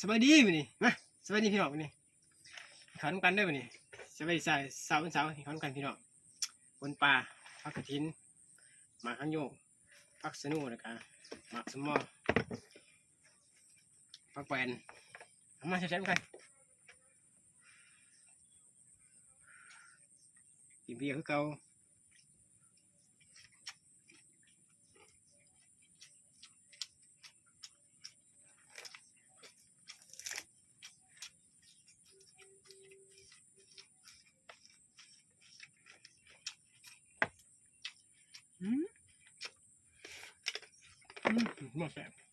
ສະບາຍດີມື້ນີ້ ມາ ສະບາຍດີພີ່ນ້ອງ ມື້ນີ້ ເຂົ້ານຳກັນເດີມື້ນີ້ ສະບາຍດີເຊົ້າວັນເສົາ ເຂົ້ານຳກັນພີ່ນ້ອງ ປົ່ນປາ ຜັກກະຖິນ ໝາກຫານໂຍກ ຜັກສະໂນ ແລ້ວກະໝາກສະມໍ ຜັກແປ້ນ ເອົາມາແຊບໆນຳກັນ ກິນເບຍຄືເກົ່າ. ອືມ ອືມ ບໍ່ແຊບ.